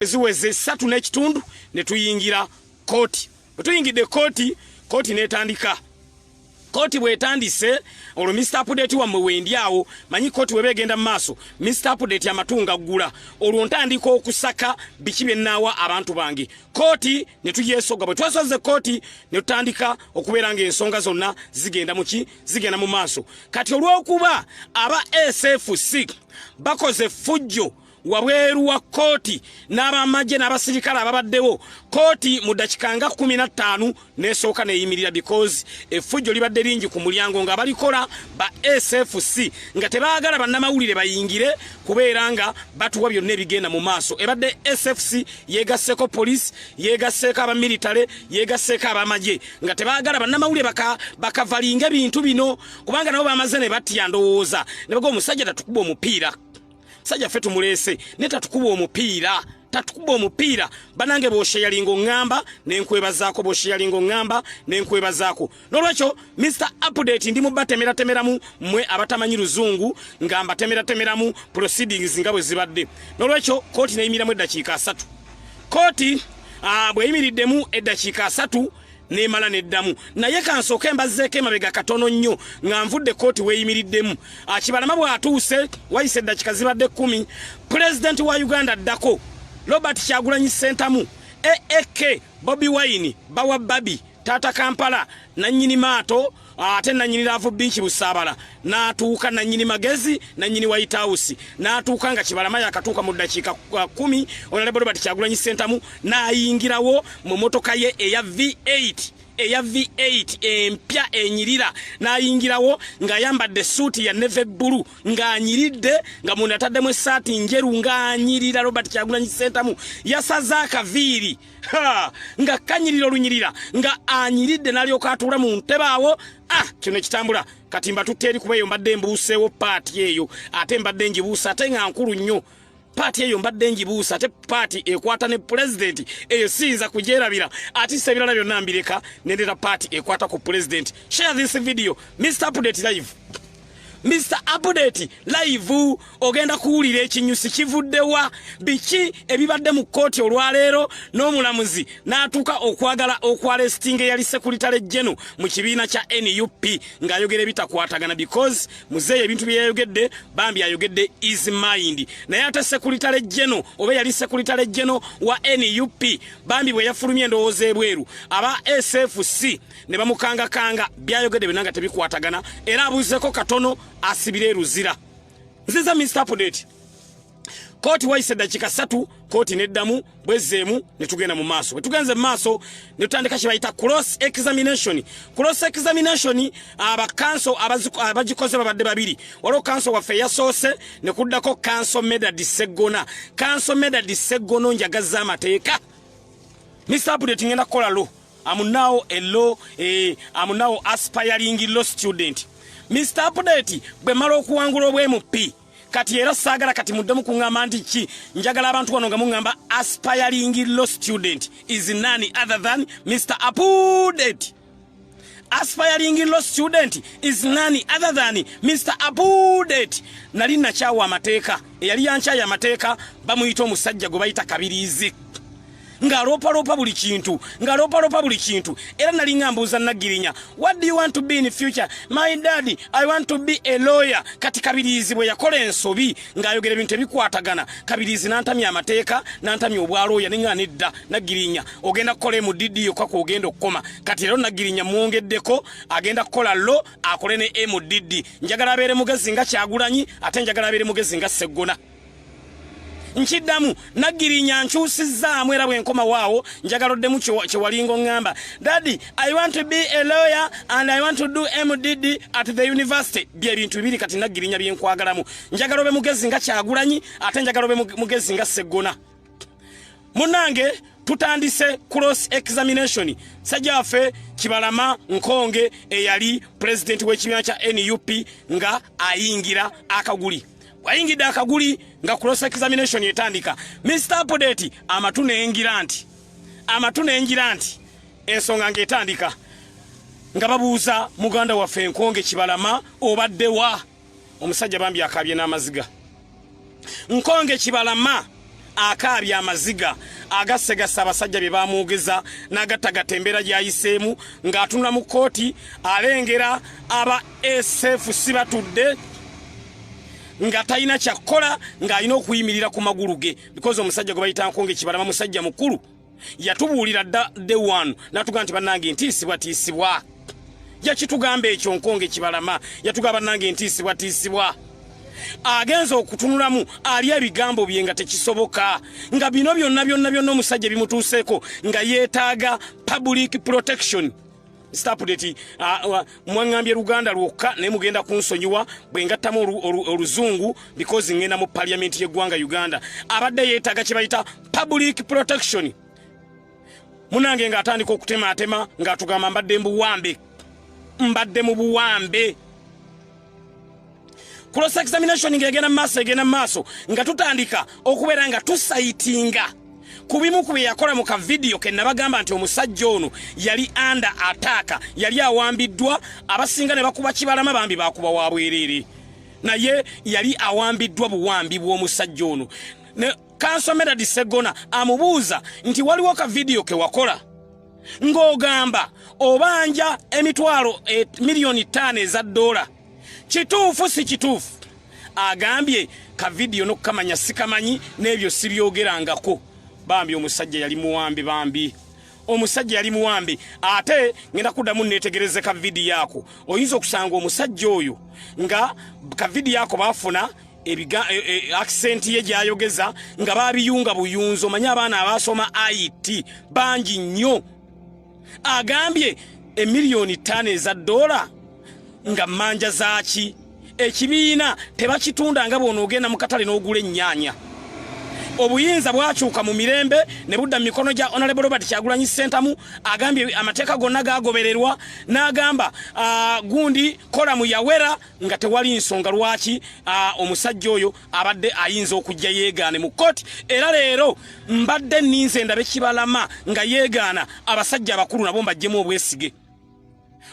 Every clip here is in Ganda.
Ziweze 3:30 ne tuyingira kooti. Bwe tuyingidde kooti, kooti n'etandika. Kooti bw'etandise, olwo Mr Update wammwe wendi awo. Manyi kooti weba egenda mu maaso, Mr Update amatunga ggula, olwo ntandika okusaka biki bye nnaawa abantu bange. Kooti ne tuyesoga. Bwe twesoze kooti ne tutandika okubeera ng'ensonga zonna zigenda muki, zigenda mu maaso. Kati olw'okuba aba SFC bakoze effujjo wabweru wa kooti n'abamagye n'abasirikale ababaddewo, kooti mu ddakika nga 15 nesooka neyimirira, because effujjo libadde lingi ku mulyango nga balikola ba SFC nga tebaagala bannamawulire bayingire kubeera nga batuwa byonna ebigenda mu maaso. Ebadde SFC yegasseeko poliisi, yegasseeko abamilitale, yegasseeko abamagye, nga tebaagala bannamawulire bakavalinga ebintu bino, kubanga nabo bamaze ne batya, ndowooza ne baga omusajja tatukuba omupiira. Sajja ffe tumuleese ne tatukuba omupiira, tatukuba omupiira. Banange, bw'osharinga oŋŋamba nenkwebazaako, bw'osharinga oŋŋamba nenkwebazaako. N'olwekyo Mr Update ndi mubatemeratemeramu mmwe abatamanyi luzungu, nga mbatemeratemeramu proceedings nga bwe zibadde. N'olwekyo kooti neyimiramu eddakiika 30. Kooti bweyimiriddemu eddakiika 30 nemala neddamu. Naye kansooke mbazzeeko emabega katono nnyo nga nvudde kooti weeyimiriddemu. Kibalama bw'atuuse, wayise eddakika zibadde 10, pulezidenti wa Uganda addako Robert Kyagulanyi Sentamu aak Bobi Wine, bawa babi taata Kampala, nannyini maato ate nannyini Love Beach Busaabala, n'atuuka, nannyini magezi, nannyini White House, n'atuuka nga Kibalama yakatuuka mu ddakiika 10. Honorable Robert Kyagulanyi Sentamu n'ayingirawo mu motoka ye eya V8, eya V8 empya enyirira, n'ayingirawo ng'ayambadde suuti ya navy blue, ng'anyiridde, nga munda ataddemu essaati njeru, ng'anyirira. Robert Kyagulanyi Sentamu yasaze akaviiri nga kanyirira olunyirira, nga anyiridde, n'alyoka atuula mu ntebe awo. Ah, kino ekitambula kati mbatutte eri, kuba eyo mbadde mbuuseewo part eyo, ate mbadde ngibuusa, ate nga nkulu nnyo. Part eyo mbadde ngibuusa, ate part ekwata ne pulezidenti eyo siyinza kugyerabira. Ate si ebirala byonna mbireka nendera part ekwata ku pulezidenti. Share this video. Mr Update Live, Mr Update Live, ogenda kuwulira ekinyusi kivuddewa, biki ebibadde mu kkooti olwaleero, n'omulamuzi n'atuuka okwagala okwalesitinga eyali secretary general mu kibiina kya NUP ng'ayogera ebitakwatagana, because muzeeyi ebintu bye yayogedde bambi ayogedde his mind. Naye ate secretary general oba eyali secretary general wa NUP bambi bwe yafulumya endowooza ebweru, aba SFC ne bamukangakanga byayogedde byonna nga tebikwatagana, era abuuzeko katono asibire eruzira. Nziza Mr Update. Kooti wayise eddakiika 3, kooti neddamu. Bwezzeemu ne tugenda mu maaso. Bwe tugenze mu maaso ne tutandika kye bayita cross examination. Cross examination, abakanso abagikoze babadde babiri. Waliwo kanso waffe eyasoose, ne kuddako Kanso Medard Seggona. Kanso Medard Seggono, njagazza amateeka. Mr Update ngenda kukola law. I'm now a law, I'm now aspiring law student. Mr Update, bwe mala okuwangula obwa MP kati, era saagala kati muddemu kuŋŋamba nti ki. Njagala abantu wano nga muŋŋamba aspiring law student is none other than Mr Update. Aspiring law student is none other than Mr Update. Nali nakyawa amateeka. Eyali yankyaye amateeka bamuyita omusajja gwe bayita Kabiriizi, ng'aloopaloopa buli kintu, ng'aloopaloopa buli kintu. Era nalinga mbuuza Naggirinya, "What do you want to be in future, my daddy?" "I want to be a lawyer." Kati Kabiriizi bwe yakola ensobi ng'ayogera ebintu ebikwatagana, Kabiriizi n'antamya amateeka, n'antamya obwalooya. Neŋŋa nedda, Naggirinya ogenda kukola MDD yokka kwogenda okukoma. Kati era Naggirinya mwongeddeko agenda kukola law, akole ne MDD. Njagala abeere mugezi nga Kyagulanyi, ate njagala abeere mugezi nga Seggona. Nkiddamu, Naggirinya nkyusizzaamu, era bwe waawo njagala oddemu kyewalinga oŋŋamba, "Daddy, I want to be a lawyer and I want to do MDD at the university." Byebintu bibiri kati Naggirinya byenkwagalamu. Njagala obe mugezi nga Kyagulanyi, ate njagala obe mugezi nga Seggona. Munnange, tutandise cross examination. Sajja waffe Kibalama Nkonge, eyali pulezidenti w'ekibiina kya NUP, nga ayingira akaguli. Bwayingidde akaguli nga cross examination etandika. Mr Update, amatu nengira nti, amatu nengira nti ensonga ng'etandika nga babuuza muganda waffe Nkonge Kibalama, obaddewa? Omusajja bambi akabye n'amaziga. Nkonge Kibalama Akaabya amaziga agasegasa abasajja bye bamwogeza n'agattagatta embeera gy'ayiseemu ng'atunula mu kkooti, alengera aba SFC batudde nga talina kyakkola, ng'alina okuyimirira ku magulu ge, because omusajja gwe bayita Nkonge Kibalama musajja mukulu. Yatubuulira dda day one n'atugamba nti, "Bannange, ntiisibwatiisibwa." Yakitugamba ekyo Nkonge Kibalama, yatugamba, "Bannange, ntiisibwatiisibwa." Agenza okutunulamu ali ebigambo bye nga tekisoboka, nga bino byonna byonna byonna omusajja bimutuuseeko nga yeetaaga public protection. Stapdate mwaŋŋambye Luganda lwokka, naye mugenda kunsonyiwa bwe ngattamu oluzungu because ŋŋenda mu parliament y'eggwanga Uganda. Abadde yeetaaga kye bayita public protection. Munange ng'atandika okutematema ng'atugamba, "Mbadde mu buwambe, mbadde mu buwambe." Cross examination ng'egenda mu maaso, egenda mu maaso, nga tutandika okubeera nga tucitinga ku bimu ku bye yakola mu kavidiyo ke nabagamba nti omusajja ono yali under attack, yali awambiddwa. Abasinga ne bakuba Kibalama, bambi bakuba wa bwereere, naye yali awambiddwa buwambi bw'omusajja ono. Ne Counsel Medard Segona amubuuza nti, "Waliwo ka vidiyo ke wakola ng'ogamba obanja emitwalo 5 miliyoni eza dola, kituufu si kituufu?" Agambye ka vidiyo n'okukamanya sikamanyi, n'ebyo sibyogerangako. Bambi omusajja yali muwambi, bambi omusajja yali muwambi. Ate ngenda kuddamu neetegereze ka vidiyo ako. Oyinza okusanga omusajja oyo nga ka vidiyo ako baafuna accent ye gyayogeza nga babiyunga buyunzi. Omanye abaana abasoma IT bangi nnyo. Agambye 5 emiliyoni eza dola nga mmanja zaaki? Ekibiina tebakitunda nga bw'onoogenda mu katale n'ogula ennyaanya. Obuyinza bwakyuka mu mirembe ne budda mu mikono gya Honorable Robert Kyagulanyi Ssentamu. Agambye amateeka gonna gagobererwa, n'agamba gundi kolamu yawera nga tewali nsonga lwaki omusajja oyo abadde ayinza okujja yeegaane mu kkooti. Era leero mbadde nninze ndabe Kibalama nga yeegaana, abasajja abakulu nabo mbajjemu obwesige,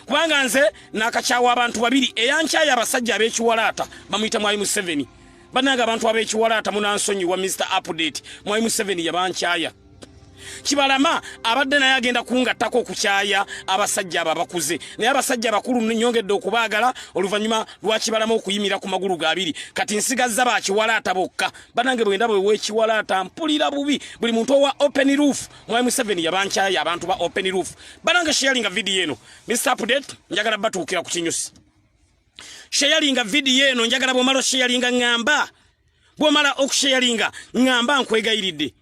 kubanga nze nakakyawa abantu babiri. Eyankyaye abasajja ab'ekiwalaata bamuyita Mwami Museveni. Bannange, abantu ab'ekiwalaata munansonyiwa. Mr Update, Mwami Museveni yabankyaya. Kibalama abadde naye agenda kungattako okukyaya abasajja abo abakuze, naye abasajja abakulu nyongedde okubaagala oluvannyuma lwa Kibalama okuyimira ku magulu gabiri. Kati nsigazza bakiwalaata bokka. Bannange, bwenda bwewekiwalaata mpulira bubi. Buli muntu owa open roof, Mwami Museveni yabankyaya. Abantu ba open roof, banange, sharinga vidiyo eno. Mr Update, njagala batuukira ku kinyusi. Sharinga vidiyo eno. Njagala bwomala osharinga ŋŋamba, bwomala okusharinga ŋŋamba, nkwegayiridde.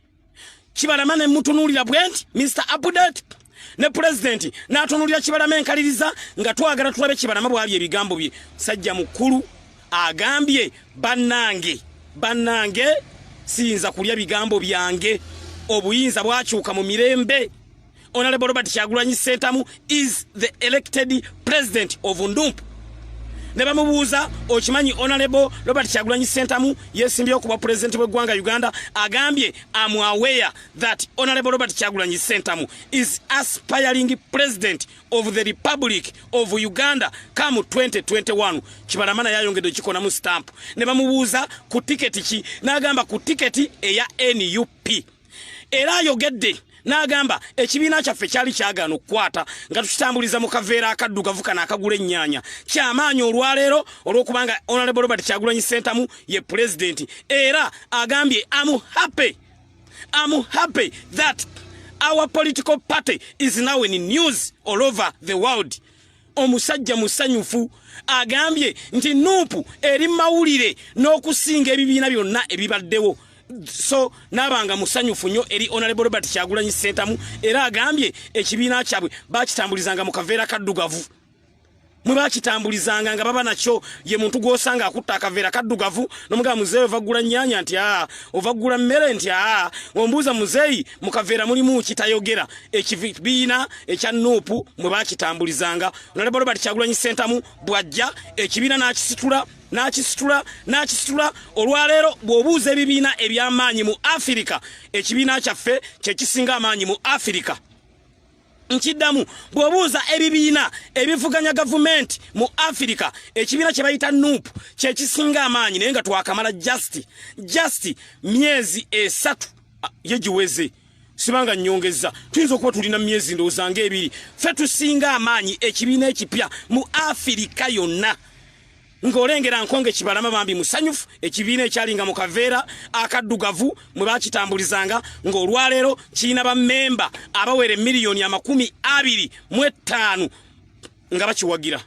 Kibalama ne mutunuulira bwe nti Mr Update ne pulezidenti n'atunuulira Kibalama enkaliriza, nga twagala tulabe Kibalama bwali ebigambo bye. Sajja mukulu agambye, "Bannange, bannange, siyinza kulya bigambo byange. Obuyinza bwakyuka mu mirembe. Honorable Robert Kyagulanyi Ssentamu is the elected president of NUP." Ne bamubuuza, "Okimanyi Honorable Robert Kyagulanyi Ssentamu yesimbyewo kuba pulezidenti w'eggwanga Uganda?" Agambye, "Am aware that Honorable Robert Kyagulanyi Ssentamu is aspiring president of the Republic of Uganda come 2021." Kibalama naye ayongedde okikonamu stamp. Ne bamubuuza ku tiketi ki, n'agamba ku tiketi eya NUP. Era ayogedde n'agamba ekibiina kyaffe kyali kyagaana okukwata nga tukitambuliza mu kaveera akaddugavu kano akagula ennyaanya. Kyamaanyi olwaleero olw'okubanga Honorable Robert Kyagulanyi Ssentamu ye pulezidenti. Era agambye, "Am happy, am happy that our political party is now in news all over the world." Omusajja musanyufu, agambye nti NUP eri mawulire n'okusinga ebibiina byonna ebibaddewo. So naabanga musanyufu nnyo eri Honorable Robert Kyagulanyi Ssentamu. Era agambye ekibiina kyabwe bakitambulizanga mu kaveera kaddugavu, mwe bakitambulizanga nga baba nakyo. Ye muntu gw'osanga akutta akaveera kaddugavu nomugamba, "Muzeeyi, ova ggula nnyaanya?" Nti, "Aa." "Ova ggula mmere?" Nti, "Aa." Ombuuza, "Muzeeyi, mu kaveera mulimu kitayogera?" Ekibiina ekya NUP mwe bakitambulizanga. Honorable Robert Kyagulanyi Ssentamu bw'ajja ekibiina n'akisitula, n'akisitula, n'akisitula. Olwaleero bw'obuuza ebibiina eby'amaanyi mu Afirika, ekibiina kyaffe kyekisinga amaanyi mu Afirika. Nkiddamu, bw'obuuza ebibiina ebivuganya gavumenti mu Afirika, ekibiina kye bayita NUP kyekisinga amaanyi. Naye nga twakamala just myezi 3. Ye giweze sibanga nnyongeza, tuyinza okuba tulina myezi ndowooza nga 2. Ffe tusinga amaanyi ekibiina ekipya mu Afirika yonna. Ng'olengera Nkonge Kibalama bambi musanyufu, ekibiina ekyalinga mu kaveera akaddugavu mwe bakitambulizanga, ng'olwaleero kirina bammemba abawera emiliyoni 25 nga bakiwagira.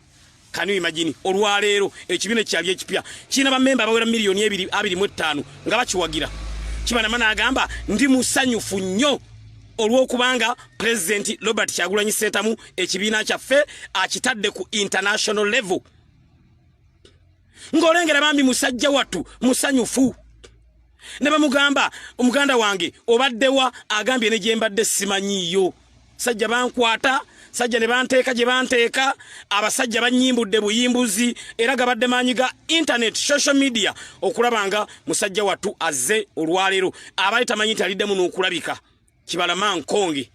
Can you imagine? Olwaleero ekibiina ekyali ekipya kirina bammemba abawera miliyoni 25 nga bakiwagira. Kibalama n'agamba, "Ndi musanyufu nnyo olw'okubanga Pulezidenti Robert Kyagulanyi Ssentamu ekibiina kyaffe akitadde ku international level." Ng'olengera bambi musajja wattu musanyufu. Ne bamugamba, "Omuganda wange, obaddewa?" Agambye, "Ne gye mbadde simanyiiyo. Sajja bankwata, sajja ne banteeka gye banteeka. Abasajja banyimbudde buyimbuzi." Era gabadde maanyi ga internet, social media, okulaba nga musajja wattu azze olwaleero. Abali tamanyi nti aliddemu n'okulabika. Kibalama Nkonge,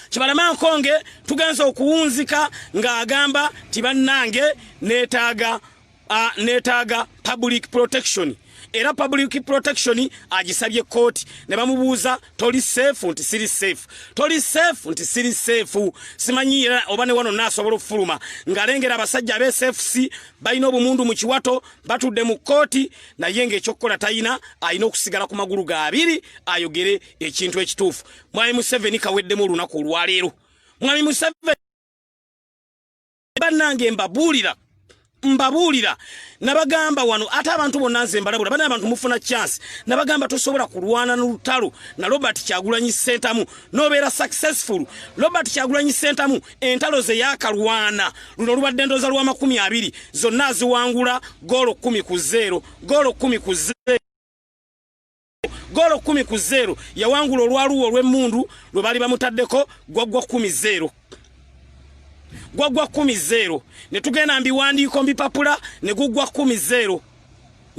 Kibalama Nkonge tugenza okuwunzika ng'agamba ti, "Bannange, neetaaga public protection." Era public protection agisabye kooti. Ne bamubuuza, "Toli safe?" Nti, "Siri safe." "Toli safe?" Nti, "Siri safe, simanyi era oba ne wano naasobola okufuluma." Ng'alengera abasajja ab'e SFC balina obumundu mu kiwato, batudde mu kooti, naye ng'ekyokukola talina, alina okusigala ku magulu ga abiri ayogere ekintu ekituufu. Mwami Museveni kaweddemu olunaku olwaleero. Mwami Museveni, bannange, mbabuulira, mbabuulira, nabagamba wano, ate abantu bonna nze mbalabula. Bana abantu mufuna chance. Nabagamba, tosobola kulwana n'olutalo na Robert Kyagulanyi Ssentamu n'obeera successful. Robert Kyagulanyi Ssentamu entalo ze yakalwana, luno lubadde ndooza lwa 20, zonna aziwangula goolo 10-0, goolo 10-0, goolo 10-0. Yawangula olwaluwa olw'emmundu lwe baali bamutaddeko, gwaggwa 10-0, gwaggwa 10-0. Ne tugenda mbiwandiiko mbipapula, ne guggwa 10-0.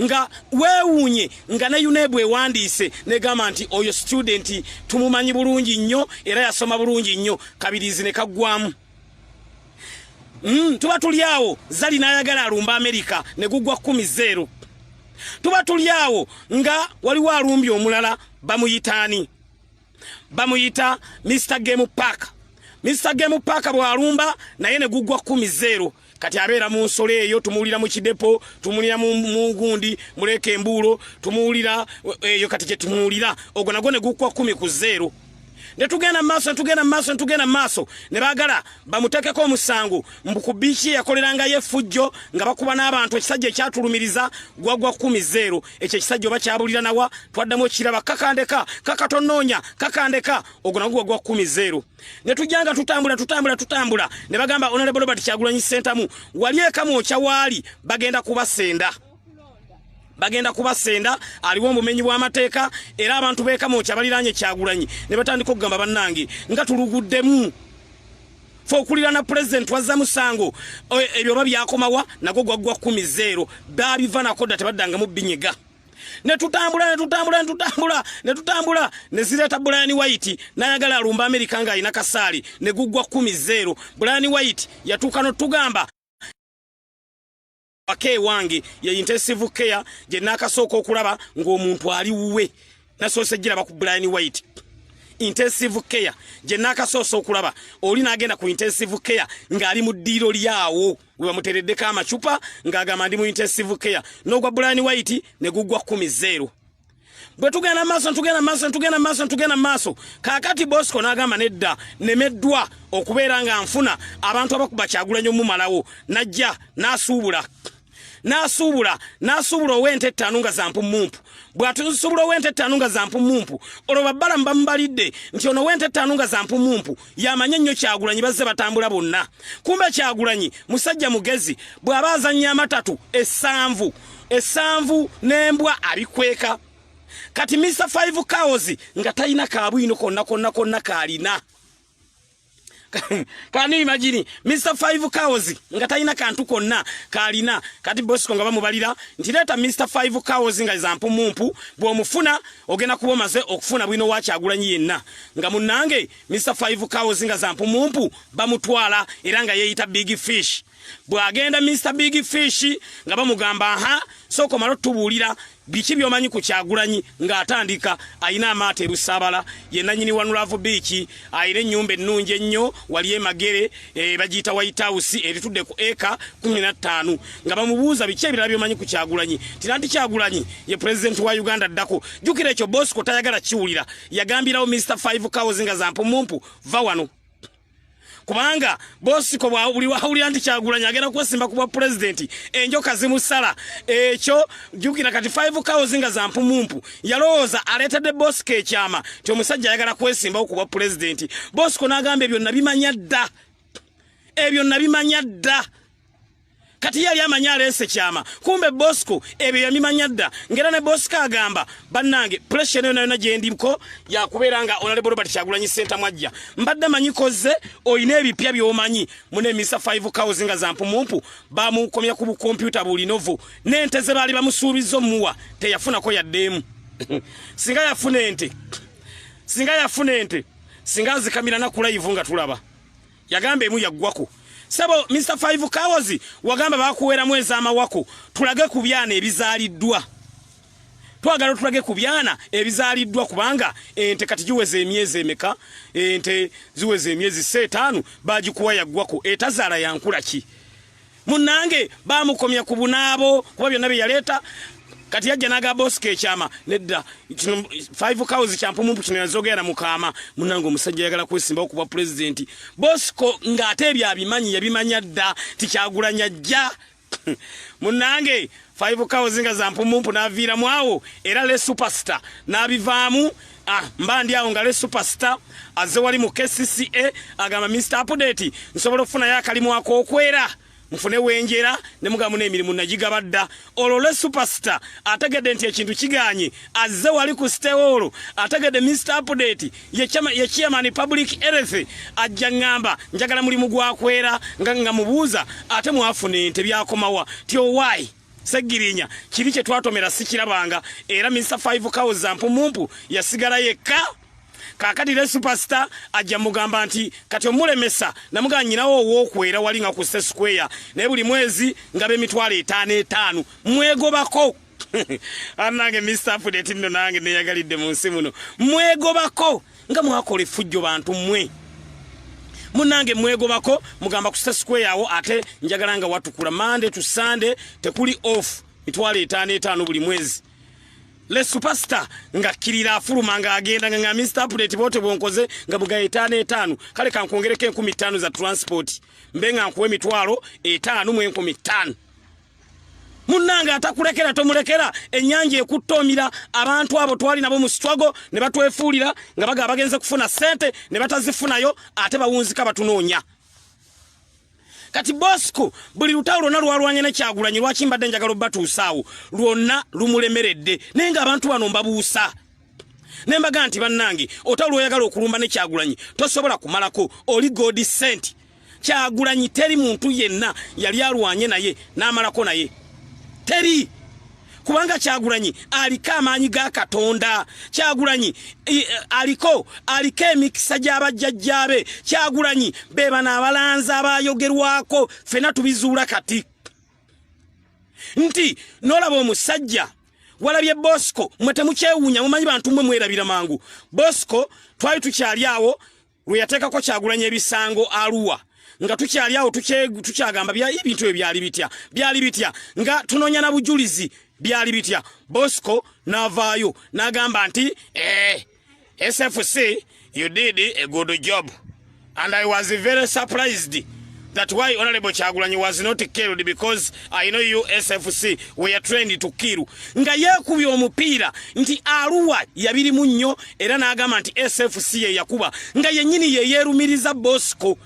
Nga weewuunye nga ne UNEB ewandiise negamba nti oyo student tumumanyi bulungi nnyo era yasoma bulungi nnyo. Kabirizi ne kaggwamu. Tuba tuli awo, Zali n'ayagala alumba Amerika, ne guggwa 10-0. Tuba tuli awo nga waliwo alumbye omulala, bamuyitaani? Bamuyita Mr Game Park. Mr Game Park bw'alumba naye ne guggwa 10-0. Kati abeera mu nsolo eyo, tumuwulira mu kidepo, tumuwulira mu gundi muleeka embuulo, tumuwulira eyo. Kati kye tumuwulira ogwo nagwo ne guggwa 10-0. Ne tugenda mu maaso, ne tugenda mu maaso, ne tugenda mu maaso, ne baagala bamuteekeko omusango mbu ku biiki yakolerangayo effujjo nga bakuba n'abantu. Ekisajja ekyatulumiriza gwagwa 10-0. Ekyo ekisajja oba kyabulira nawa, twaddamu ekiraba. Kakandeka, kakatonoonya, kakandeka, ogwo nagwo gwagwa 10-0. Ne tujja nga tutambula, tutambula, tutambula, ne bagamba Honorable Robert Kyagulanyi Ssentamu wali ekamwokya waali bagenda kubasenda, bagenda kubasenda, aliwo omumenyi bw'amateeka. Era abantu b'ekamwokya baliraanye Kyagulanyi ne batandika okugamba, "Bannange, nga tuluguddemu fe okulirana pulezidenti, twazza musango." Ebyo oba byakomawa, nagwo gwaggwa 10-0. Babiva nako dda, tebaddangamu binyega. Ne tutambula, ne tutambula, ne tutambula, ne tutambula, ne zireeta Brian White n'ayagala alumba Amerika ng'alina kasaali, ne guggwa 10-0. Brian White yatuuka n'otugamba, "Waka ewange ye intensive care gye naakasooka okulaba ng'omuntu ali wuwe." Nasoose giraba ku Brian White, intensive care gye naakasoosa okulaba oli n'agenda ku intensive care ng'ali mu ddiiro lyawo we bamuteereddeko amacupa ng'agamba, "Ndi mu intensive care." N'ogwa Brian White ne guggwa 10-0. Bwe tugenda maaso, tugenda maaso, tugenda maaso, tugenda maaso, kaakati Bosco n'agamba, "Nedda, nemeddwa okubeera nga nfuna abantu abakuba Kyagulanyi omumalawo." Najja n'asuubula, n'asuubula, n'asuubula ow'ente 5 nga zampumumpu. Bw'atusuubula ow'ente 5 nga zampumumpu, olwo babbalamu bamubalidde nti ono ow'ente 5 nga zampumumpu yamanye ennyo Kyagulanyi, bazze batambula bonna. Kumbe Kyagulanyi musajja mugezi, bw'aba azannya amatatu, essanvu, essanvu n'embwa abikweka. Kati Mr Five Cows nga talina kabwino konna konna konna kaalina. Can you imagine? Mr Five Cows nga talina kantu konna kaalina. Kati Bosco nga bamubalira nti, "Leeta Mr Five Cows nga zampumumpu, bw'omufuna ogenda kuba omaze okufuna bwino wa Kyagulanyi yenna." Nga munnange Mr Five Cows nga zampumumpu bamutwala, era nga yeeyita Big Fish. Bw'agenda Mr Big Fish nga bamugamba, aha, sooka omala otubuulira biki by'omanyi ku Kyagulanyi, ng'atandika ayina amaato ebusaabala, ye nannyini One Love Beach, ayina ennyumba ennungi ennyo wali emagere, bagiyita White House, eritudde ku eka 15. Nga bamubuuza biki ebirala by'omanyi ku Kyagulanyi, tira nti Kyagulanyi ye pulezidenti wa Uganda ddako. Jjukira ekyo Bosco tayagala kiwulira. Yagambirawo Mr Five Cows nga zampumumpu, va wano, kubanga Bosco buli wawulira nti Kyagulanyi agenda kwesimba ku bwa pulezidenti, enjoka zimusala. Ekyo jjukira kati Five Cows nga zampumumpu yalowooza aleetedde Bosco ekyama ti omusajja ayagala kwesimbawo ku bwa pulezidenti. Bosco n'agamba, ebyo nabimanya dda, ebyo nabimanya dda. Kati yali amanyi aleese kyama, kumbe Bosco ebyo yabimanya dda. Ngera ne Bosco agamba, bannange, pressure yona yona gyendiko yakubeera nga Honorable Robert Kyagulanyi Ssentamu ajja, mbadde manyi koze olina ebipya by'omanyi. Mune Mr Five Cows nga zampumumpu bamukomya ku bukompyuta bulinovo n'ente ze baali bamusuubiza omuwa teyafunako yaddeemu. Singa yafuna ente, singa yafuna ente, singa azikamira na ku live nga tulaba. Yagamba emu yaggwako. Sebo Mr Five Cows, wagamba bakuweramu ez'amawako, tulage ku byana ebizaaliddwa. Twagala otulage ku byana ebizaaliddwa, kubanga ente kati giweza emyezi emeka? Ente ziweza emyezi 5, bagikuwa yaggwako, etazaala yankula ki? Munnange, bamukomya ku bunaabo kuba byonna bye yaleeta. Kati yajja naga Bosco ekyama nedda kino Five Cows kyampumumpu kino yazogera mukaama. Munnange, omusajja yagala kwesimbawo ku bwa pulezidenti. Bosco ng'ate ebyo abimanyi, yabimanya dda tikyagulanya jja. Munnange, Five Cows nga zampumumpu n'aviiramu awo, era le superstar n'abivaamu. Ah, mba ndi awo nga le superstar azze wali mu KCCA, agamba, "Mr Update, nsobola okufunayo akalimu ak'okwera nfune wenjera?" Ne mugamu n'emirimu nagigaba dda. Olwo le superstar ategedde nti ekintu kiganye, azze wali ku stewolo, ategedde Mr Update ye chairman public health, ajja ŋŋamba, "Njagala mulimu gwakwera." Nga mubuuza, "Ate mwafuna ente, byakomawa?" Ti owaayi Segirinya kiri kye twatomera sikirabanga. Era Mr Five Cows zampumumpu yasigala yekka. Kaakati le superstar ajja mugamba nti kati omulemesa, namugamba nyinawo owookwera wali nga ku Square, naye buli mwezi ngaba 5,000 5 mwegobako. Anange Mr Update nno nange neyagalidde mu nsi muno, mwegobako nga mwakola effujjo bantu mmwe. Munange, mwegobako, mugamba ku Square awo, ate njagala nga watukula Monday to Sunday, tekuli off, 5,000 5 buli mwezi. Le superstar nga kkirira afuluma ng'agenda nga Mr Update, boote bwonkoze nga buga 5 5, kale kankwongereko 5,000 za transport, mbe nga nkuwa 5,500. Munnange, atakulekera tomulekera. Ennyanja ekuttoomira. Abantu abo twali nabo mu struggle ne batwefuulira nga bagaba bagenze kufuna ssente ne batazifunayo, ate bawunzika batunoonya. Kati Bosco buli lutalo lwonna lwalwanya ne Kyagulanyi, lwaki mbadde njagala obbatuusaawo, lwonna lumulemeredde. Naye ng'abantu bano mbabuusa ne mbaga nti, bannange, otalo lwoyagala okulumba ne Kyagulanyi tosobola kumalako, oli God sent. Kyagulanyi teri muntu yenna yali alwanye naye n'amalako naye, teri, kubanga Kyagulanyi aliko amaanyi ga Katonda. Kyagulanyi aliko emikisa gy'abajjajjaabe. Kyagulanyi be bano abalanzi abayogerwako, ffenna tubizuula kati nti n'olaba omusajja walabye Bosco. Mwe temukyewuunya, mumanyi bantu mmwe mwerabira mangu. Bosco twali tukyali awo lwe yateekako Kyagulanyi ebisango Aluwa, nga tukyali awo tukyagamba ebintu ebyo byali bitya, byali bitya, nga tunoonya na bujulizi, byali bitya. Bosco n'avaayo n'agamba nti, "SFC, you did a good job and I was very surprised that why Honorable Kyagulanyi was not killed, because I know you SFC were trained to kill." Nga yeekubye omupiira nti Aluwa yabirimu nnyo, era n'agamba nti SFC ye yakuba, nga yennyini ye yeerumiriza Bosco.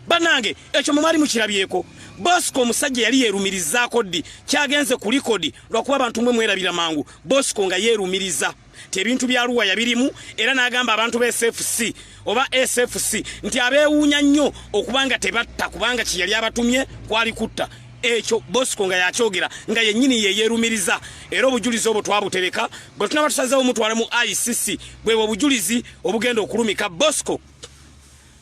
Bannange, ekyo mwe mwali mukirabyeko? Bosco omusajja yali yeerumirizaako ddi? Kyagenze ku record, lwakuba abantu mwe mwerabira mangu. Bosco nga yeerumiriza ti ebintu bya Luwa yabirimu, era n'agamba abantu ba SFC oba SFC nti abeewuunya nnyo okuba nga tebatta, kubanga kye yali abatumye kwali kutta. Ekyo Bosco nga yakyogera nga yennyini ye yeerumiriza, era obujulizi obwo twabutereka. Bwe tunaba tusazeewo mutwale mu ICC, bwebwe obujulizi obugenda okulumika Bosco.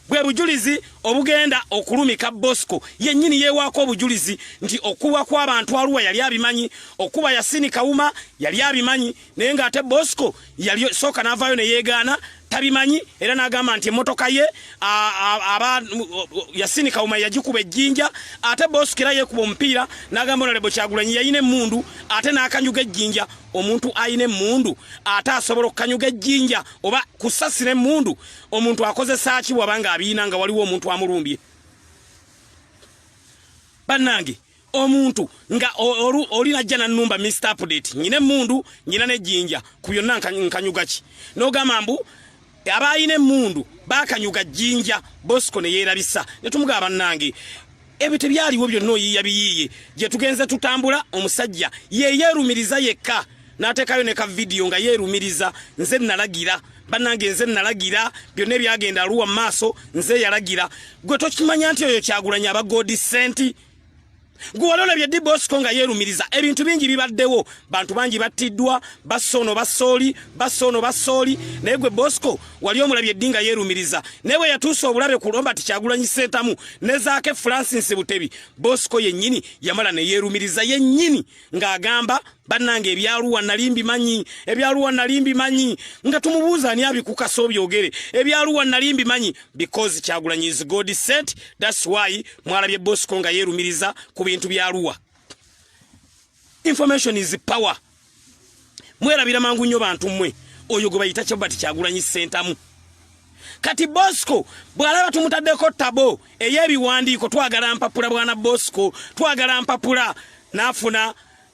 Bwe bujulizi obugenda okulumika Bosco yennyini. Yeewaako obujulizi nti okuwa kw'abantu Aluwa yali abimanyi, okuba Yasini Kawuma yali abimanyi, naye ng'ate Bosco yali sooka n'avaayo ne yeegaana tabimanyi, era n'agamba nti emmotoka ye aba Yasini Kawuma yagikuba ejjinja. Ate Bosco era yeekuba omupiira n'agamba Honorable Kyagulanyi yalina emmundu ate n'akanyuga ejjinja. Omuntu alina emmundu ate asobola okukanyuga ejjinja oba kusasira emmundu? Omuntu akozesa ki waba nga abiina nga waliwo omuntu amulumbye? Bannange, omuntu nga oli najja nanumba, "Mr Update, nyina emmundu, nyina nejjinja, ku byonna nkanyuga ki?" N'ogamba mbu abayina emmundu bakanyuga jjinja. Bosco ne yeerabisa ne tumugaba. Bannange, ebyo tebyaliwo, byonna oyiiya biyiiye. Gye tugenze tutambula, omusajja ye yeerumiriza yekka n'ateekayo ne ka vidiyo nga yeerumiriza, "Nze nalagira, bannange, nze nalagira byonna ebyagenda aluwa mu maaso, nze yalagira." Gwe tokimanya nti oyo Kyagulanyi aba God sent? Gwe wali olabye ddi Bosco nga yeerumiriza? Ebintu bingi bibaddewo, bantu bangi battiddwa, basse ono, bassooli, basse ono, bassooli, naye gwe Bosco wali omulabye ddi nga yeerumiriza? Naye bwe yatuusa obulabe ku Robert Kyagulanyi Sentamu ne Zaake Francis Butebi, Bosco yennyini yamala ne yeerumiriza yennyini ng'agamba, "Bannange, ebyaluwa nali mbimanyi, ebyaluwa nali mbimanyi." Nga tumubuuza, "Ani abikukasa obyogere?" "Ebyaluwa nali mbimanyi." Because Kyagulanyi is God sent, that's why mwalabye Bosco nga yeerumiriza ku bintu byaluwa. Information is power. Mwerabira mangu nnyo bantu mmwe. Oyo gwe bayita Robert Kyagulanyi Sentamu. Kati Bosco bw'alaba tumutaddeko tabo ey'ebiwandiiko, twagala mpapula, bwana Bosco, twagala mpapula,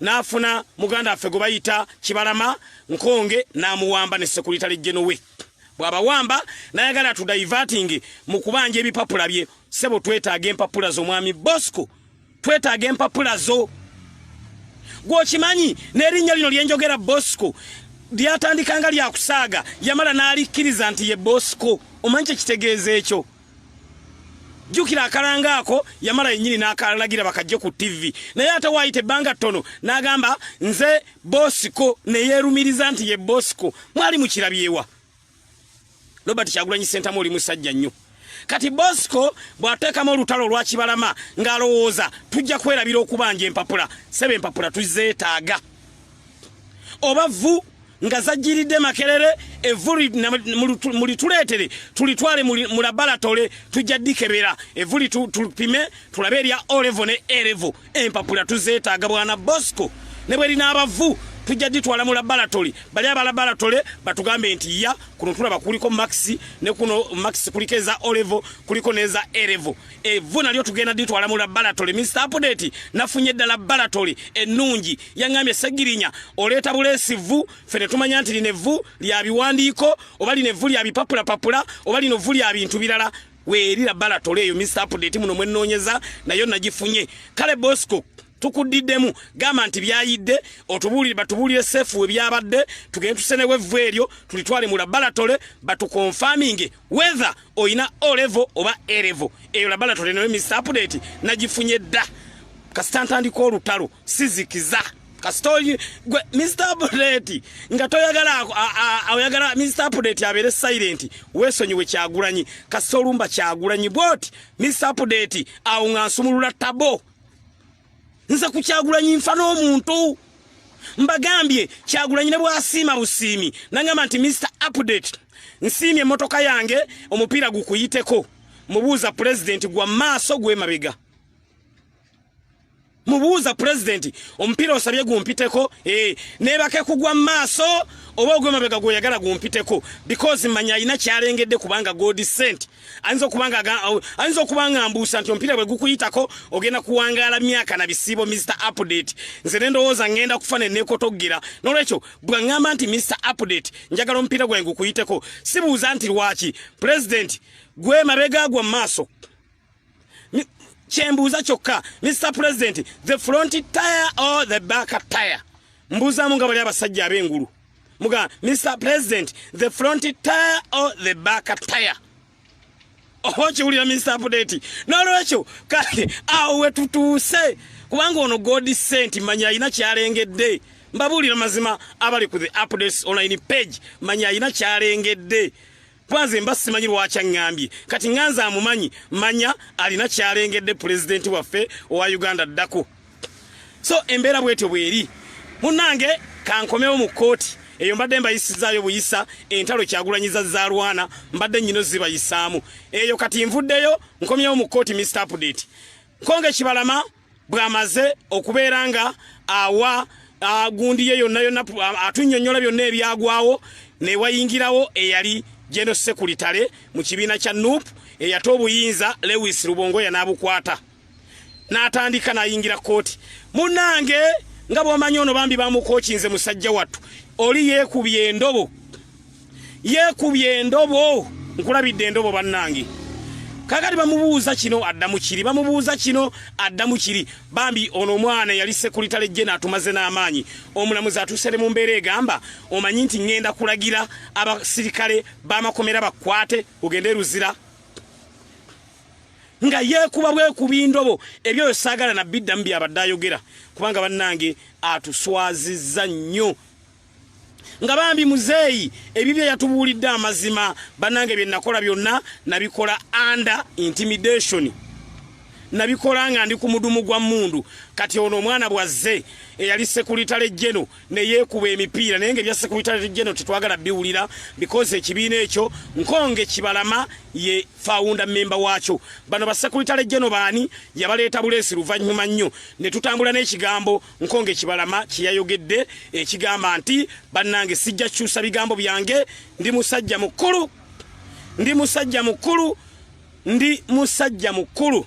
n'afuna muganda waffe gwe bayita Kibalama Nkonge n'amuwamba ne secretary general we. Bw'abawamba n'ayagala tudiverting mu kubanja ebipapula bye. Sebo, twetaaga empapula z'omwami Bosco, twetaaga empapula zo. Gwokimanyi n'erinnya lino lyenjogera, Bosco, lyatandika nga lyakusaaga, yamala n'alikkiriza nti ye Bosco. Omanyi kyekitegeeza ekyo? Jjukira akalanga ako yamala yennyini n'akalagira bakajje ku TV, naye ate waayita ebbanga ttono n'agamba, "Nze Bosco," ne yeerumiriza nti ye Bosco. Mwali mukirabyewa? Robert Kyagulanyi Sentamu, oli musajja nnyo. Kati Bosco bw'ateekamu olutalo olwa Kibalama ng'alowooza tujja kwerabira okubanja empapula. Sebe, empapula tuzeetaaga. Oba vvu nga zajjiridde Makerere, evvu mulituleetere tulitwale mu laboratory, tujja dikebera evvu, tupime tulabe erya O level ne A level. Empapula tuzeetaaga, bwana Bosco. Ne bwe linaabavu, tujja ditwala mu laboratory, bali aba laboratory batugambe nti ya kuno tulaba kuliko marks, ne kuno marks kuliko eza O level, kuliko n'eza A level. Evvu nalyo tugenda ditwala mu laboratory. Mr Update nafunye ddala laboratory ennungi, yaŋŋambye, "Segirinya, oleeta buleesi vvu, ffe ne tumanya nti lino evvu lya biwandiiko oba lino evvu lya bipapulapapula oba lino vvu lya bintu birala." Weeri laboratory eyo, Mr Update, muno mwennoonyeza nayo nagifunye. Kale Bosco, tukuddiddemu, gamba nti byayidde, otubuulire, batubuulire safe we byabadde, tugende tusenewo evvu eryo tulitwale mu laboratory batuconfirminge whether oyina O level oba A level. Eyo laboratory nayo, Mr Update, nagifunye dda. Kasita ntandika olutalo sizikiza. Kasita gwe Mr Update nga toyagala, oyagala Mr Update abeere silent, weesonyiwe Kyagulanyi. Kasita olumba Kyagulanyi bwoti, Mr Update, awo nga nsumulula tabo. Nze ku Kyagulanyi nfa n'omuntu. Mbagambye, Kyagulanyi ne bwasiima busiimi nangamba nti, "Mr Update, nsiimye emmotoka yange, omupiira gukuyiteko," mubuuza, "Pulezidenti, gwa maaso gwemabega?" Mubuuza, "Pulezidenti, omupiira osabye gumpiteko, nebake kugwa maaso oba ogwemabega gweyagala gumpiteko?" Because manya alina kyalengedde, kubanga God sent. Ayinza okuba nga mbuusa nti omupiira bwe gukuyitako ogenda kuwangaala myaka na bisiibo. Mr Update, nze ne ndowooza ngenda kufa ne neekotoggera. Nolwekyo bwaŋŋamba nti, "Mr Update, njagala omupiira gwange gukuyiteko," sibuuza nti lwaki, "Pulezidenti, gwemabega, gwa maaso?" Kyembuuza kyokka, "Mr President, the front tire or the back tire?" Mbuuzaamu nga bali abasajja ab'engulu muga, "Mr President, the front tire or the back tire?" Oba okiwulira, Mr Update? N'olwekyo kale awo we tutuuse, kubanga ono God sent, manya alina kyalengedde. Mbabuulira mazima abali ku the Updates Online page, manya alina kyalengedde. Kuba nze mba simanyi lwaki aŋŋambye. Kati ŋŋanze amumanyi, manya alina kyalengedde pulezidenti waffe owa Uganda ddako. So embeera bwetyo bweri. Munnange kankomewo mu kkooti eyo, mbadde mbayisizaayo buyisa entalo Kyagulanyi zalwana, mbadde nnyino zibayisaamu eyo. Kati nvuddeyo nkomyewo mu kkooti. Mr Update Nkonge Kibalama bw'amaze okubeera nga awa gundi ye yonna yonna, atunnyonnyola byonna ebyagwawo, ne wayingirawo eyali General Secretary mu kibiina kya NUP eyata obuyinza, Lewis Rubongoya, n'abukwata n'atandika n'ayingira kkooti. Munnange, nga bw'omanyi, ono bambi bamukookinze. Musajja wattu oli yeekubye endobo, yeekubye endobo, nkulabidde endobo. Bannange, kakati bamubuuza kino addamu kiri, bamubuuza kino addamu kiri. Bambi ono omwana yali secretary general atumaze n'amaanyi. Omulamuzi atuuse ne mu mbeera egamba, omanyi nti ŋŋenda kulagira abasirikale b'amakomera bakwate ogende Luzira, nga yeekuba bwekuba indobo. Ebyoyo saagala nabiddamu byabadde ayogera, kubanga bannange atuswazizza nnyo. Nga bambi muzeeyi ebibyo yatubuulidde amazima. Bannange, bye nakola byonna nabikola under intimidation, nabikola nga ndi ku mudumu gwa mundu. Kati ono omwana bwazze eyali secretary general ne yeekuba emipiira, naye nga ebya secretary general tetwagala biwulira, because ekibiina ekyo Nkonge Kibalama ye founder member waakyo. Bano ba secretary general baani yabaleeta buleesi luvannyuma nnyo ne tutambula n'ekigambo Nkonge Kibalama kyeyayogedde ekigamba nti, bannange, sijja kukyusa bigambo byange, ndi musajja mukulu, ndi musajja mukulu, ndi musajja mukulu,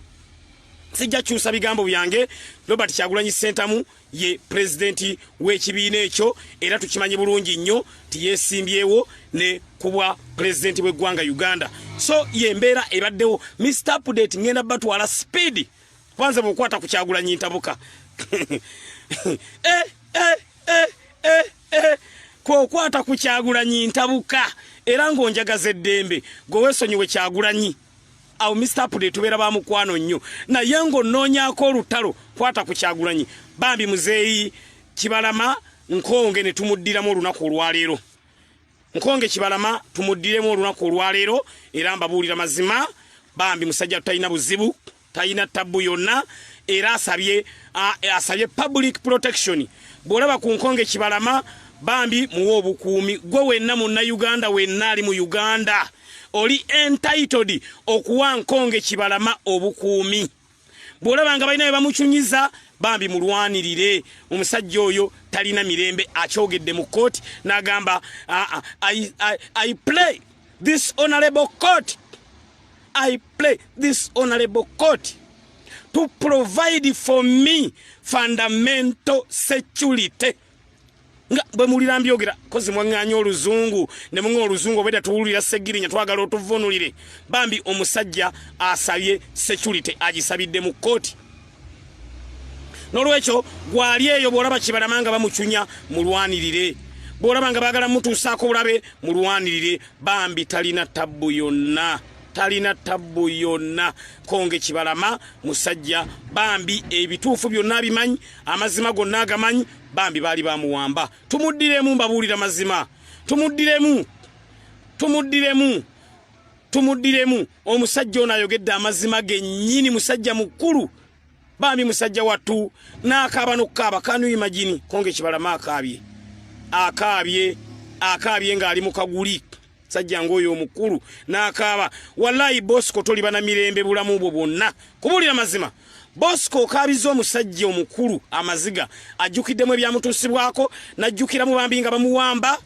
sijja kukyusa bigambo byange. Robert Kyagulanyi Sentamu ye pulezidenti w'ekibiina ekyo, era tukimanyi bulungi nnyo nti yeesimbyewo ne kubwa pulezidenti w'eggwanga Uganda. So yembeera ebaddewo. Mr Update, ngenda batwala speed, kwanza bw'okwata ku Kyagulanyi ntabuka. Eh, eh, eh, eh, eh. Kwokwata ku Kyagulanyi ntabuka, era ng'onjagaza eddembe gwe weesonyiwe Kyagulanyi. Awo Mr Update tubeera ba mukwano nnyo, naye ng'onoonyaako olutalo, kwata ku Kyagulanyi. Bambi muzeeyi Kibalama Nkonge ne tumuddiramu olunaku olwaleero. Nkonge Kibalama tumuddiremu olunaku olwaleero, era mbabuulira mazima, bambi musajja talina buzibu, talina tabbu yonna, era asabye public protection. Bw'olaba ku Nkonge Kibalama, bambi muwe obukuumi. Gwe wenna Munnayuganda wenna ali mu Uganda oli entitled okuwa Nkonge Kibalama obukuumi. Bw'olaba nga balina bye bamucunyiza, bambi mulwanirire. Omusajja oyo talina mirembe, akyogedde mu kooti n'agamba, I pray this honorable court, I pray this honorable court to provide for me fundamental security. Nga bwe muwulira mbyogera, kozi mwaŋŋaanya oluzungu ne muŋa oluzungu, obwedda tuwulira Segirinya, twagala otuvunulire. Bambi omusajja asabye security, agisabidde mu kkooti. N'olwekyo gwali eyo, bw'olaba Kibalama nga bamucunya, mulwanirire. Bw'olaba nga baagala mutuusaako bulabe, mulwanirire. Bambi talina tabbu yonna, talina tabbu yonna. Konge Kibalama musajja bambi ebituufu byonna abimanyi, amazima gonna agamanyi. Bambi baali bamuwamba, tumuddiremu. Mbabuulira mazima, tumuddiremu, tumuddiremu, tumuddiremu. Omusajja ono ayogedde amazima gennyini, musajja mukulu. Bambi musajja wattu n'akaaba n'okukaaba. Can you imagine Konge Kibalama akaabye, akaabye, akaabye ng'ali mu kaguli? Sajja ng'oyo omukulu n'akaaba. Wallayi Bosco, toliba na mirembe bulamu bwo bwonna. Kubuulira mazima, Bosco okaabiza omusajja omukulu amaziga, ajjukiddemu ebyamutuusibwako, n'ajjukiramu bambi nga bamuwamba,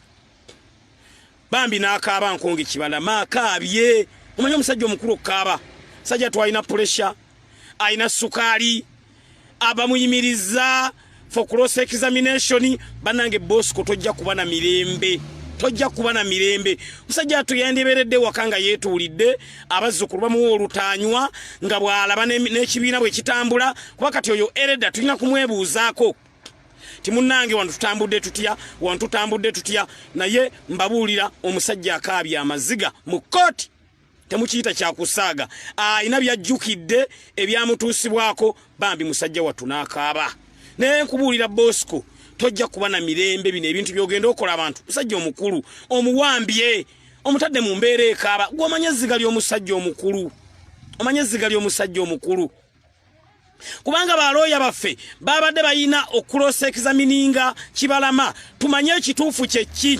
bambi n'akaaba. Nkonge Kibalama akaabye. Omanyi omusajja omukulu okukaaba? Sajja twalina pressure, alina sukaali, abamuyimiriza for cross examination. Bannange Bosco, tojja kuba na mirembe, tojja kuba na mirembe. Musajja atu yandibeeredde waka nga yeetuulidde, abazzukulu bamuwa olutaanywa, nga bw'alaba n'ekibiina bwe kitambula. Kuba kati oyo ereda tulina kumwebuuzaako ti, munnange, wano tutambudde tutya? Wano tutambudde tutya? Naye mbabuulira, omusajja akaabye amaziga mu kooti, temukiyita kyakusaaga. Alina byajjukidde ebyamutuusibwako. Bambi musajja wattu n'akaaba. Naye nkubuulira Bosco, tojja kuba na mirembe. Bino ebintu byogenda okola abantu, musajja omukulu omuwambye. Omutadde mu mbeera ekaaba. Gw'omanya ezziga ly'omusajja omukulu, omanya ezziga ly'omusajja omukulu, kubanga balooya baffe babadde balina okucross examininga Kibalama tumanye ekituufu kyekki.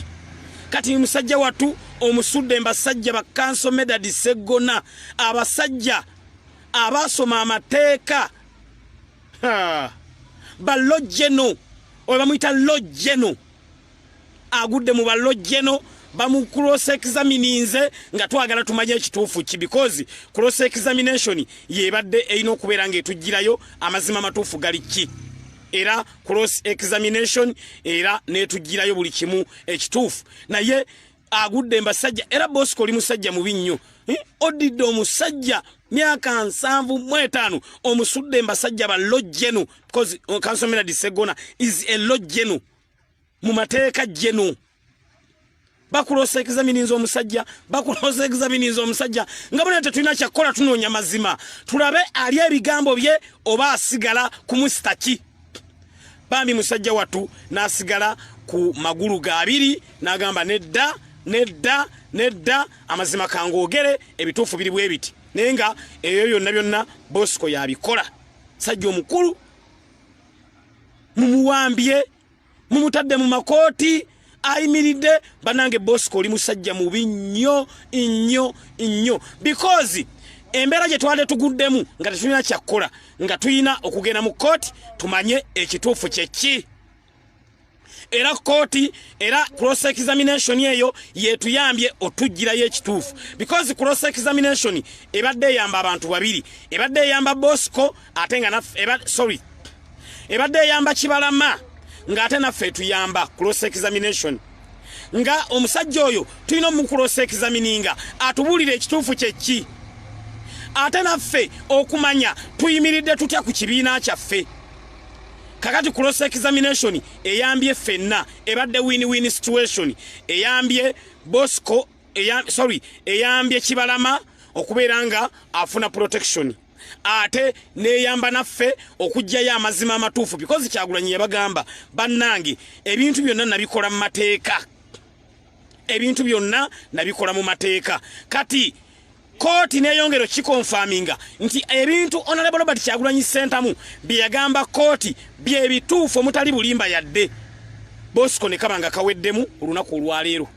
Kati musajja wattu omusudde mbasajja ba Counsel Medard Seggona, abasajja abasoma amateeka, ba law general, oyo bamuyita law general, agudde mu ba law general, bamu cross examininze nga twagala tumanye ekituufu ki, because cross examination yebadde erina okubeera ng'etugirayo amazima amatuufu gali ki. Era cross examination era netugirayo buli kimu ekituufu, naye agudde mbasajja. Era Bosco, oli musajja mubi nnyo. Odidde omusajja myaka 75, omusudde mbasajja ba law general, because Counsel Medard Segona is a law general mu mateeka general. Bacross examininza omusajja, bacross examininza omusajja nga buna tetulina kyakukola, tunoonya mazima tulabe ali ebigambo bye oba asigala kumusitaki. Bambi musajja wattu n'asigala ku magulu ga abiri n'agamba, "Nedda, nedda, nedda, amazima kangoogere, ebituufu biri bwe biti." Naye nga ebyo byonna byonna Bosco yabikola. Sajja omukulu mumuwambye, mumutadde mu makooti, ayimiridde. Banange, Bosco oli musajja mubi nnyo nnyo nnyo, because embeera gye twali tuguddemu nga tetulina kyakkola, nga tulina okugenda mu kooti tumanye ekituufu kyeki. Era kooti, era cross examination eyo yetuyambye otugirayo ekituufu, because cross examination ebadde eyamba abantu babiri: ebadde eyamba Bosco, ate nga naffe, sorry, ebadde eyamba Kibalama, ng'ate naffe etuyamba cross examination, nga omusajja oyo tulina omucross examininga atubuulira ekituufu kyeki, ate naffe okumanya tuyimiridde tutya ku kibiina kyaffe. Kakati cross examination eyambye ffenna, ebadde win-win situation. Eyambye Bosco, sorry, eyambye Kibalama okubeera nga afuna protection, ate neyamba naffe okuggyayo amazima amatuufu, because Kyagulanyi yabagamba, "Bannange, ebintu byonna nabikola mu mateeka, ebintu byonna nabikola mu mateeka." Kati kooti neyongero kiconfirminga nti ebintu Honorable Robert Kyagulanyi Sentamu bye yagamba kooti byebituufu omutali bulimba yadde. Bosco ne kaba nga kaweddemu olunaku olwaleero.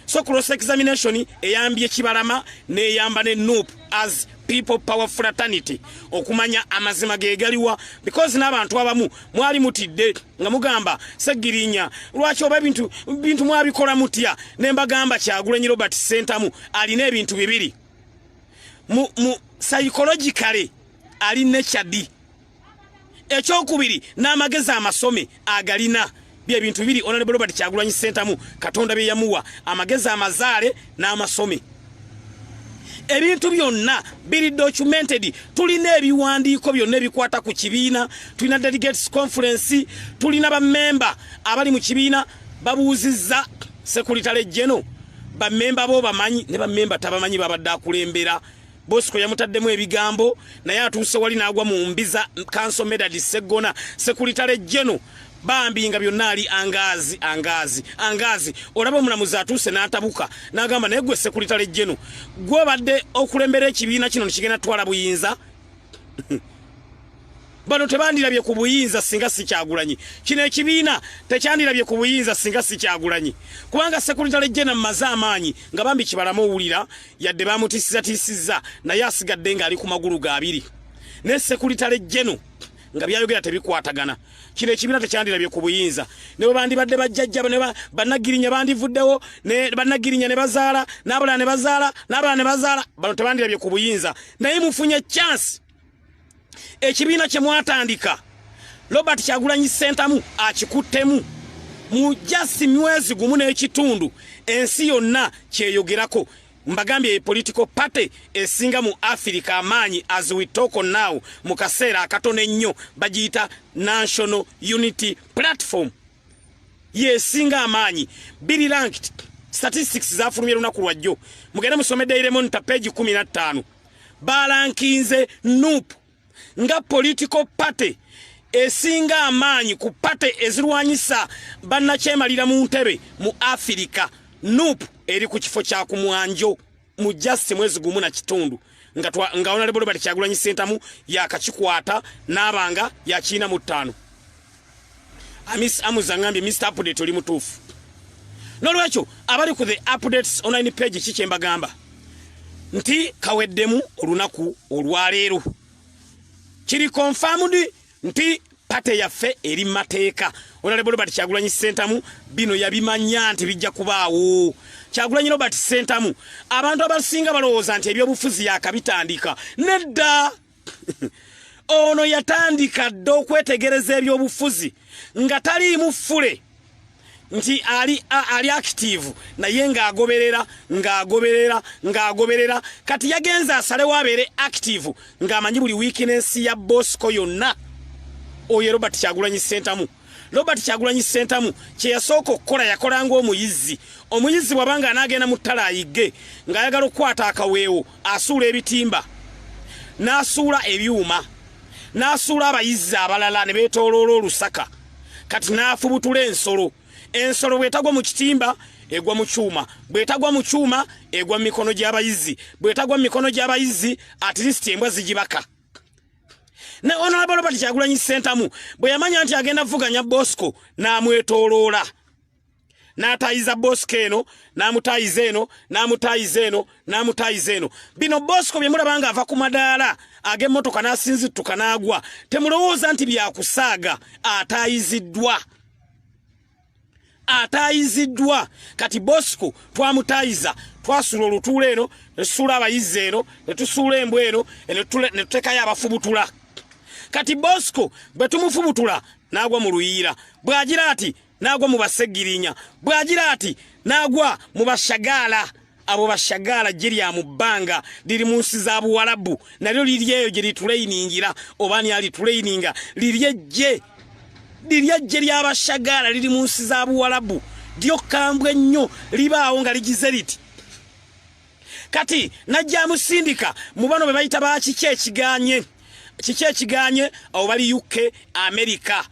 So cross examination eyambye Kibalama, neyamba ne NUP as People Power fraternity okumanya amazima gegaliwa, because n'abantu abamu mwali mutidde nga mugamba, "Segirinya, lwaki oba ebintu bintu mwabikola mutya?" Ne mbagamba Kyagulanyi Robert Sentamu alina ebintu bibiri mu psychologically ali nekyadi, ekyokubiri n'amagezi amasome agalina. Byebintu bibiri Honorable Robert Kyagulanyi Sentamu Katonda bye yamuwa, amagezi amazaale n'amasome. Ebintu byonna biri documented, tulina ebiwandiiko byonna ebikwata ku kibiina, tulina delegates conference, tulina bamemba abali mu kibiina. Babuuzizza secretary general, bamemba bo bamanyi, ne bamemba tabamanyi. Babadde akulembera Bosco yamutaddemu ebigambo, naye atuuse wali n'agwa mu mbiza Counsel Medard Seggona, secretary general. Bambi nga byonna ali angaazi angaazi angaazi. Olaba omulamuzi atuuse n'atabuka n'agamba, "Naye gwe secretary general, gwobadde okulembera ekibiina kino nekigenda twala buyinza? Bano tebandirabye ku buyinza singa si Kyagulanyi. Kino ekibiina tekyandirabye ku buyinza singa si Kyagulanyi, kubanga secretary general mmaze amaanyi." Nga bambi Kibalamu owulira yadde bamutiisizatiisizza, naye asigadde ng'ali ku magulu ga abiri, ne secretary general nga byayogera tebikwatagana. Kino ekibiina tekyandirabye ku buyinza ne bwe bandibadde bajjajja ne bannagirinya bandivuddewo, ne bannagirinya ne bazaala n'abalala ne bazaala n'abalala ne bazaala, bano tebandirabye ku buyinza. Naye mufunye chance, ekibiina kye mwatandika, Robert Kyagulanyi Sentamu akikuttemu mu just myezi gumu n'ekitundu, ensi yonna kyeyogerako. Mbagambye, political party esinga mu Africa amaanyi as we talk now, mu kaseera akatono ennyo, bagiyita National Unity Platform, yesinga amaanyi, biri ranked. Statistics zafulumye lunaku lwajjo, mugende musome Daily Monitor page 15. Barankinze NUP nga political party esinga amaanyi ku party ezirwanyisa bannakyemalira mu ntebe mu Afirika. Nup eri ku kifo kya kumwanjo mu just mwezi gumu na kitundu nga nga Honorable Robert Kyagulanyi Ssentamu yakakikwata n'abanga yakiina mu ttaano. Amis Amuza ngambye Mr Update oli mutuufu. N'olwekyo abali ku the updates online page ki kye mbagamba nti kaweddemu olunaku olwaleero kiri confirmed nti pate yaffe eri mateeka. Honorable Robert Kyagulanyi Ssentamu bino yabimanya nti bijja kubaawo. Kyagulanyi Robert Ssentamu abantu abasinga balowooza nti ebyobufuzi yakabitandika. Nedda, ono yatandika dda okwetegereza ebyobufuzi nga taliimu ffule nti ali active, naye ng'agoberera ng'agoberera ng'agoberera. Kati yagenze asalewo abeere active ng'amanyi buli weakness ya Bosco yonna. Oyo Robert Kyagulanyi Ssentamu, Robert Kyagulanyi Ssentamu kye yasooka okukola, yakola ng'omuyizzi. Omuyizzi bw'abanga anaagenda mu ttale ayigge ng'ayagala okukwata akaweewo, asuula ebitimba, n'asuula ebyuma, n'asuula abayizzi abalala ne beetooloola olusaka. Kati n'afubutula ensolo. Ensolo bw'etagwa mu kitimba egwa mu kyuma, bw'etagwa mu kyuma egwa mu mikono gy'abayizzi, bw'etagwa mu mikono gy'abayizzi at least embwa zigibaka. Ne Honorable Robert Kyagulanyi Ssentamu bwe yamanya nti agenda vuganya Bosco, n'amwetooloola, n'atayiza Bosco eno, n'amutayiza eno, n'amutayiza eno, n'amutayiza eno. Bino Bosco bye mulaba ng'ava ku madaala ag'emmotoka n'asinzittuka n'agwa, temulowooza nti byakusaaga. Atayiziddwa, atayiziddwa. Kati Bosco twamutayiza, twasula olutuula eno, ne tusuula abayizzi eno, ne tusuula embwa eno, ne tutekayo abafubutula. Kati Bosco bwe tumufubutula n'agwa mu luyiira, bw'agira ati n'agwa mu basegirinya, bw'agira ati n'agwa mu bashagaala. Abo bashagaala gye lya mu bbanga liri mu nsi za Buwalabu, nalyo liri eyo gye lituleiningira. Oba ani alituleininga? Liri ejje, liri ejje ly'abashagaala liri mu nsi za Buwalabu, lyo kambwe nnyo, libaawo nga ligize liti. Kati najja amusindika mu bano be bayita ba kiki ekiganye, kiki ekiganye. Abo bali UK, America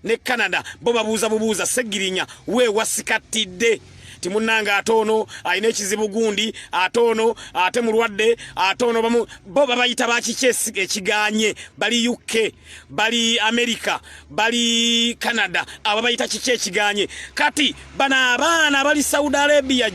ne Canada. Bo babuuza bubuuza Segirinya we wasikattidde ti munnange, ate ono alina ekizibu gundi, ate ono ate mulwadde, ate ono bamu. Bo babayita ba kiki ekiganye. Bali UK, bali America, bali Canada, abo bayita kiki ekiganye. Kati bano abaana bali Saudi Arabia.